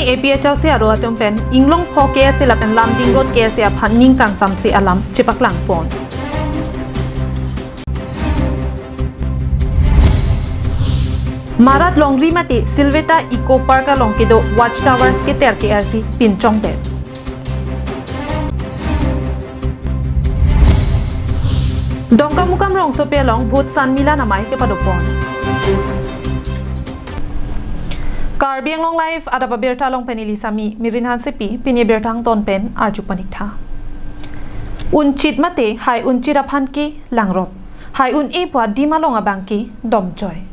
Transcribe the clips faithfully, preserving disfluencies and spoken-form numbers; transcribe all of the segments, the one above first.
A P H L C aro atum pen Inglongpho K S A lapen Lumding Road K S A aphan ning kangsamse alam chepaklang pon. Marat Longri mate Silveta Eco Park along kedo Watchtower keter ke-er si pinchongdet. Dongkamukam rongsopi along Bhut Sanmilan amei kepadopon. Karbi Anglong Live adap abirta along pen ili Sami Mirin Hansepi, pini birta angton pen arju paniktha. Unchit mate hai unchit aphan ke langrop, hai un-e pu adim along abang ke domjoi.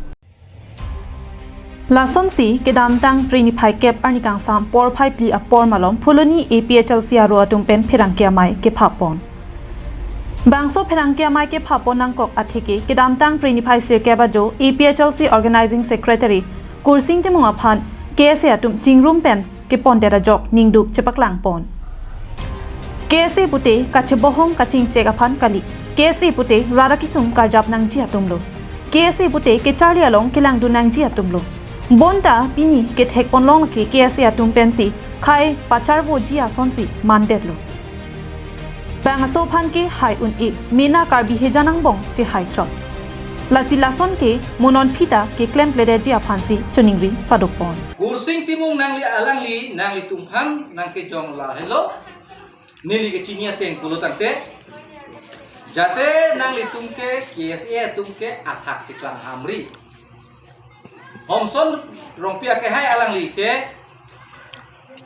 Lasonsi kedamtang Phre niphai kep arni kangsam porphai phli apor malom Phuloni A P H L C aro atum pen pherangke amei kephapon. Bangso pherangke amei kephapon nangkok atheke kedamtang Phre niphai sirkep ajo A P H L C Organizing Secretary Kursing Timung aphan K S A atum chingrum pen kepondet ajok ningduk chepaklangpon. K S A pute kachebohong kachingchek aphan kali. K S A pute rat akesung karjap nangji atumlo. K S A pute kecharli along kelangdun nangji atumlo. Bonta pini kethekponlong ke K S A atum pensi khei pacharvoji asonsi mandetlo. Bangso aphan ke hai un-e, mena Karbi hejan angbong chehai chot. Lasi lason ke mo non phita keklemkledetji aphansi choningri padopon. Kursing Timung nangli alangli nanglitum aphan nangkejong lahelo. Neli kechini ateng pulo tangte, jate nanglitum ke K S A atum ke athak cheklang hamri. Homson Rongpi akehai alangli ke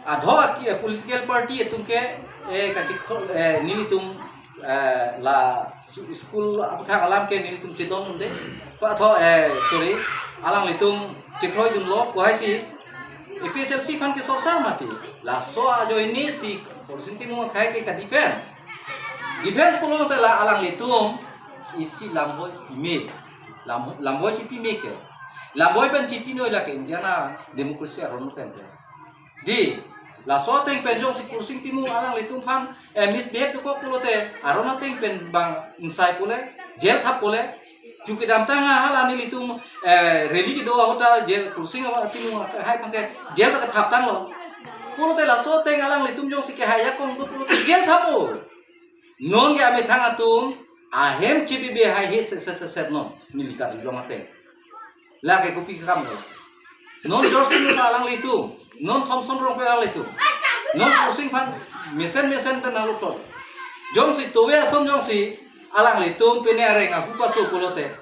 adho aki, eh, political party atum ke, eh, kachikho, eh, nelitum, eh, la su-, school aputhak alam ke nelitum chedon unde. Patho, eh, sorry, alanglitum chekroidunlo, kuhaisi A P H L C aphan ke sorsar mati. Laso ajoine si Kursing Timung akhai ke ka defense. Defense pulote la alanglitum isi lamvoi pime. Lam-, lamvoi chipime ke. Lamvoi pen chipinoi lake Indiana democracy aron pen te. Di, laso ateng pen jongsi Kursing Timung alanglitum aphan, eh, misbehave dokok pulote, aron ateng pen bang ingsai pule, jail thap pule, chuki damtang hala nelitum, eh, rally kedo ahut ta jail Kursing Timung hai aphan ke jail ta thaptanglo. Pulote laso ateng alanglitum jongsi kehai akong do pulote jail thappo. Non ke amethang atum, ahem chibibe hai he se, se, se, se, non, neli Karbi Anglong ateng. Lake kopi kam lo. Non George Timung alanglitum, non Thomson Rongpi alanglitum, non Kursing aphan mesen mesen pen nangluktol. Jongsi tove ason jongsi alanglitum pene areng ahu paso pulote,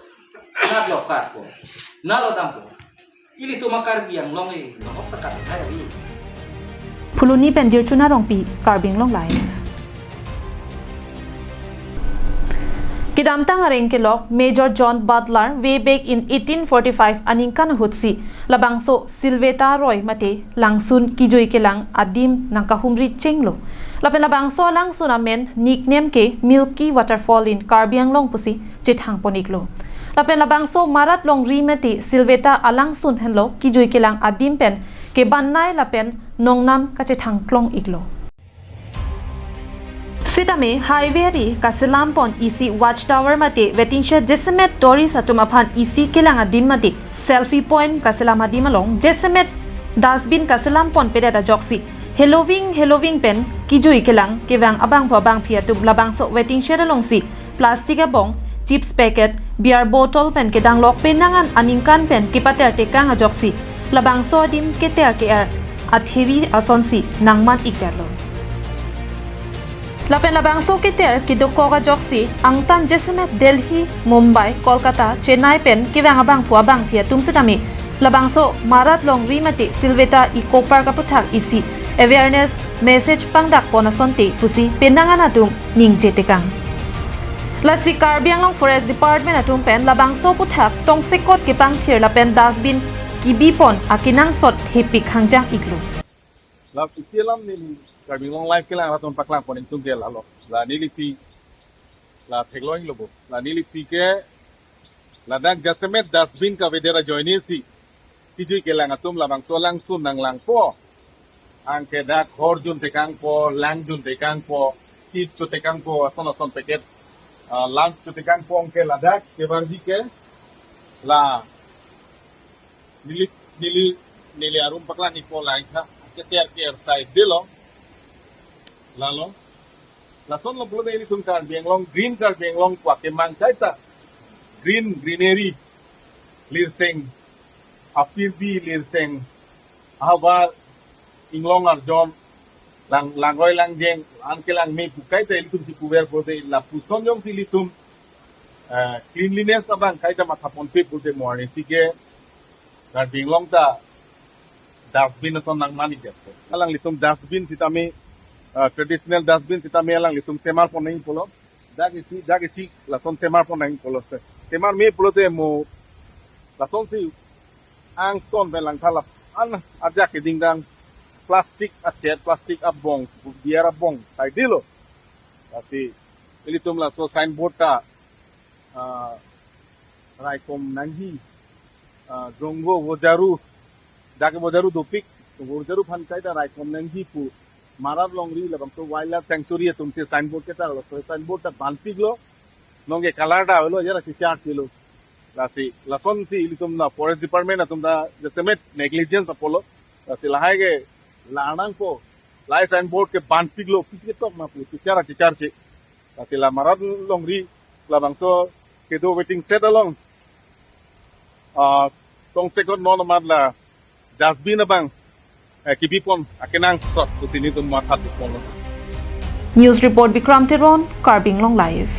nat lo kat ko, nat lo dam ko. Ilitum a Karbi Anglong e, nahok ta kat hai ri. Phuloni pen Dirchuna Rongpi, Karbi Anglong Live. Kedamtang areng kelok Major John Butler way back in eighteen forty-five aningkan ahutsi labangso Silveta Roy mate langsun kijui kelang adim nangkahumri chenglo. Lapen labangso alangsun amen nickname ke Milky Waterfall in Karbi Anglong pusi chethangpon-iklo. Lapen labangso Marat Longri mate Silveta alangsun henlo kijui kelang adim pen kebannei lapen nongnam kachethangklong-iklo. Sitame highway ari kaselampon isi Watchtower mate waiting shed jasemet tourist atum aphan isi kelang adim mate selfie point kaselam adim along jasemet dustbin kaselamponpedet ajoksi heloving heloving pen kijui kelang kevang abangphu abangphi atum labangso waiting shed alongsi plastic abong, chips packet, beer bottle pen kedanglok penang an aningkan pen kepater tekang ajoksi labangso adim keter ke-er athiri asonsi nangman-ikdetlo. Lapen labangso keter kedokok ajoksi angtan jasemet Delhi, Mumbai, Kolkata, Chennai pen kevang abangphu abangphi atum sitame labangso Marat Longri mate Silveta Eco Park aputhak isi awareness message pangdakpon asonte pusi penang an atum ningje tekang. Lasi Karbi Anglong Forest Department atum pen labangso aputhak tongsekot kepangthir lapen dustbin kibipon akenangsot thepik hangjang-iklo. La isi alam neli Karbi Anglong Live kelang arat atum paklangpon ingtung ke lalo. La neliphi, la theklong-iklo bo. La neliphi ke ladak jasemet dustbin kavedet ajoinesi kijui kelang atum labangso alangsun nanglangpo. Anke dak hor jun tekangpo, lang jun tekangpo, chip cho tekangpo, ason ason packet, ah, lang cho tekangpo, anke ladak kevarji ke la neli, neli, neli arum paklang-ikpo la-ik tha. keter ker sai delo. Lalo. Lason lo pulote ilitum Karbi Anglong, Green Karbi Anglong pu akemang kaita. Green, greenery, lirseng apirdi, lirseng ahavar, inglong arjon, lang, langroi langjeng, anke langme pu kaita ilitum si puver pulote lapuson jongsi ilitum, eh, cleanliness abang kaita mathaponpe pulote mo arnisi ke Karbi Anglong ta dustbin ason nangman ikjap. Alanglitum dustbin sitame, ah, traditional dustbin sitame alanglitum semarpon nangji pulo. Dak isi, dak isi lason semarpon nangji pulo. Semarme pulote mo lasonsi angton pen langtha lapu an ajak keding dang plastic achet, plastic abong, biar abong, sai delo. Lasi ilitum laso signboard ta, ah, raikom nangji, ah, Jongvo Vojaru, dak Vojaru dopik, Vojaru aphan kaita raikom nangji pu Marat Longri labangso Wildlife Sanctuary atum si signboard ketar lo, so signboard ta banpiklo, nonke color ta avelo, jara si chart kilo. Lasi lasonsi ilitum na Forest Department atum ta jasemet negligence apotlo. Lasi lahai ke la nangpo, lahai signboard ke banpiklo, pisi ketok ma pu, chichar chichar che. Lasi la Marat Longri labangso kedo waiting shed along, ah, tongsekot non amat la dustbin abang, eh, kebipon akenangsot pusi nelitum matha dukpon. News report, Bikram Teron, Karbi Anglong Live.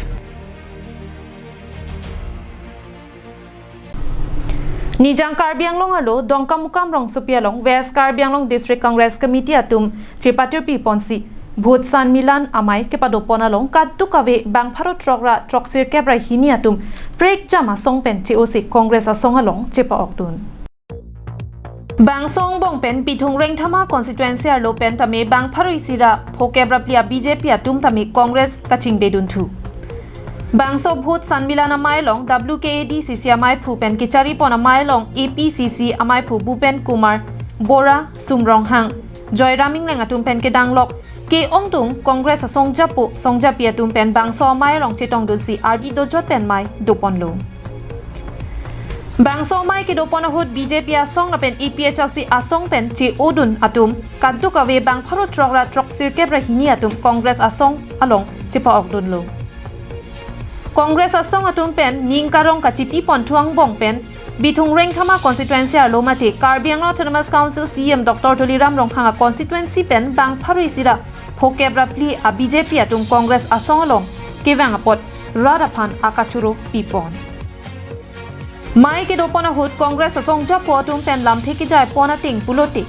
Nijang Karbi Anglong arlo Dongkamukam rongsopi along West Karbi Anglong District Congress Committee atum chepatirpi ponsi Vote Sanmilan amei kepadopon along kadokave bang pharo throk ra throksirkep ra hini atum prekjam asong pen che-osi Congress asong along chepa-okdun. Bangso angbong pen Bithung Rengthama constituency arlo pen tame bang pharo isi ra phokep ra phli a B J P atum tame Congress kachingbedunthu. Bangso Vote Sanmilan amei along W K A D C C ameiphu pen kecharipon amei along A P C C ameiphu Bhupen Kumar Borah, Sum Ronghang, Joyram Ingleng atum pen kedanglok ke-ongdung Congress asong japo songjapi atum pen bangso amei along chetongdunsi ardi dojot pen mei doponlo. Bangso amei kedopon ahut B J P asong lapen A P H L C asong pen che-odun atum kadokave bang pharo throk ra throksirkep ra hini atum Congress asong along chepa-okdunlo. Congress asong atum pen ning karong kachipiponthu angbong pen Bithung Rengthama constituency arlo mate Karbi Anglong Autonomous Council C E M Doctor Tuliram Ronghang a constituency pen bang pharo isi ra phokep ra phli a B J P atum Congress asong along kevang apot rat aphan akachoro pipon. Mei kedopon ahut Congress asong japo atum pen lamthe kejaipon ateng pulote,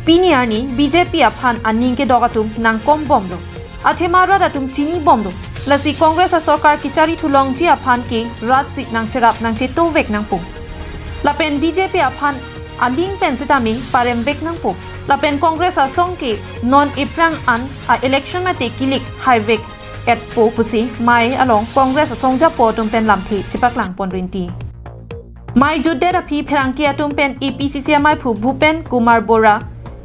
pini arni B J P aphan aning kedok atum nangkombomlo. Athema rat atum chinibomlo. Lasi Congress asorkar kecharithulongji aphan ke rat si nangcherap nangchetovek nangpo. Lapen B J P aphan aling pen sitame paremvek nangpo. Lapen Congress asong ke non ephrang an a election mate kilik haivek etpo pusi mei along Congress asong japo atum pen lamthe chepaklangpon rinti. Mei jutdet aphi pherangke atum pen A P C C ameiphu Bhupen Kumar Borah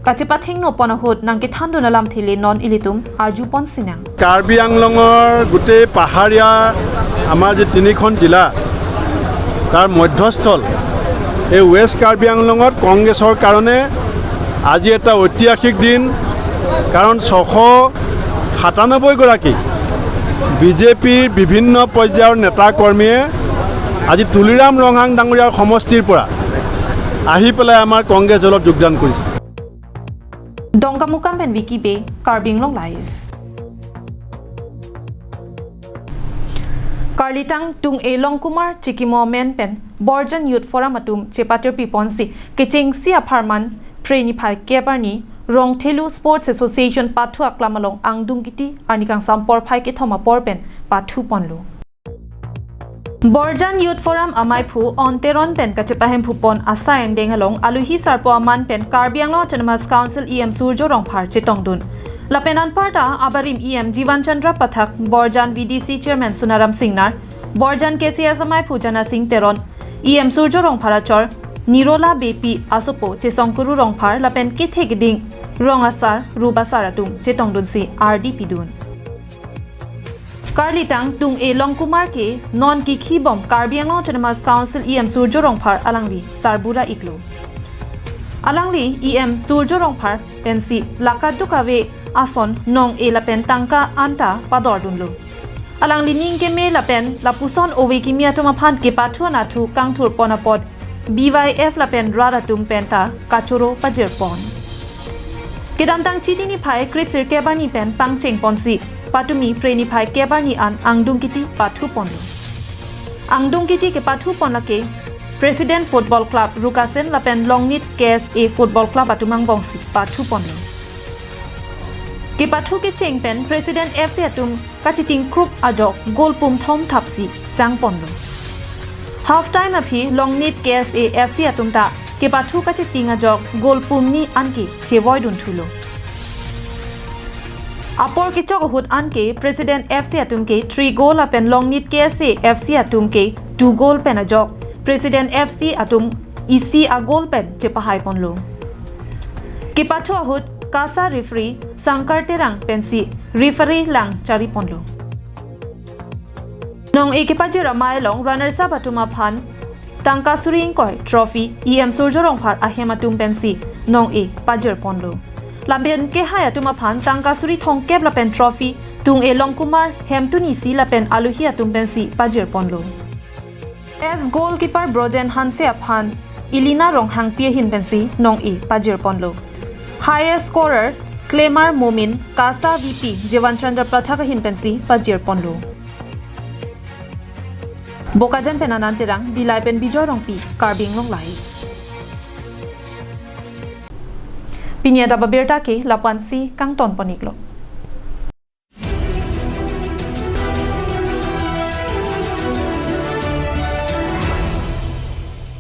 kachepathengno pon ahut nangkethandun alamthe le non ilitum arjupon sinang. Karbi আংলঙৰ গোটেই পাহাৰীয়া আমাৰ যি তিনিখন জিলা, তাৰ মধ্যস্থল এই ৱেষ্ট কাৰ্বি আংলঙত কংগ্ৰেছৰ কাৰণে আজি এটা ঐতিহাসিক দিন। কাৰণ ছশ সাতানব্বৈ গৰাকী বি জে পিৰ বিভিন্ন পৰ্যায়ৰ নেতা কৰ্মীয়ে আজি তুলিৰাম ৰংহাং ডাঙৰীয়াৰ সমষ্টিৰ পৰা আহি পেলাই আমাৰ কংগ্ৰেছ দলত যোগদান কৰিছে। Dongkamukam pen Vicky Bey, Karbi Anglong Live. Karlitang Tung-e Longkumar Chikimo amen pen Borjan Youth Forum atum chepatirpi ponsi kechengsi apharman Phre niphai kep arni Rongthelu Sports Association pathu aklam along angdung kiti arni kangsam porphai kethom apor pen pathu ponlo. Borjan Youth Forum ameiphu Onteron pen kachepahemphupon asai angdeng along aluhi sarpo aman pen Karbi Anglong Autonomous Council E M Surjo Rongphar chetongdun. Lapen anparta abarim E M Jivan Chandra Pathak, Borjan V D C Chairman Sunaram Singnar, Borjan K C S ameiphu Jana Sing Teron, E M Surjo Rongphar achor Nirola Beypi asopo Chesongkuru Rongphar lapen kethe keding rong asar rup asar atum chetongdunsi ardi pidun. Karlitang Tung-e Longkumar ke non kikhibom Karbi Anglong Autonomous Council E M Surjo Rongphar alangli sarbura iklo. Alangli E M Surjya Rongphar pensi la kadokave ason nong-e lapen tangka anta padordunlo. Alangli ning keme lapen lapuson ove kimi atum aphan kepathu anatthu kangthurpon apot B Y F lapen rat atum penta kachoro pajirpon. Kedamtang Chiti niphai kresirkep arni pen pangchengponsi patumi Phre niphai kep arni an angdung kiti pathuponlo. Angdung kiti kepathuponlake President Football Club Rukasen lapen Longnit K S A Football Club atum angbongsi pathuponlo. Kepathu kecheng pen President F C atum kachiting krup ajok goal pum thom thapsi sangponlo. Half time aphi Longnit K S A F C atum ta kepathu kachiting ajok goal pum ni anke chevoidunthulo. Apor kechok ahut anke President F C atum ke three goal lapen Longnit K S A F C atum ke two goal pen ajok President F C atum isi a goal pen chepahaiponlo. Kepathu ahut KASA referee Sankar Terang pensi referee lang chariponlo. Nong-e kepajir amei along runners up atum aphan tangka suri ingkoi trophy E M Surjya Rongphar ahem atum pensi nong-e pajirponlo. Lapen kehai atum aphan tangka suri thomkep lapen trophy tung-e Longkumar Hemtun isi lapen alohi atum pensi pajirponlo. Best goalkeeper Brojen Hanse aphan Elina Ronghangpi ahin pensi nong-e pajirponlo. Highest scorer Clemar Momin KASA V P Jeevan Chandra Pathak ahin pensi pajirponlo. Bokajan pen Anand Terang, Dillai pen Bijoy Rongpi, Karbi Anglong Live. Pini adap abirta ke lapu-ansi kangtonpon-iklo.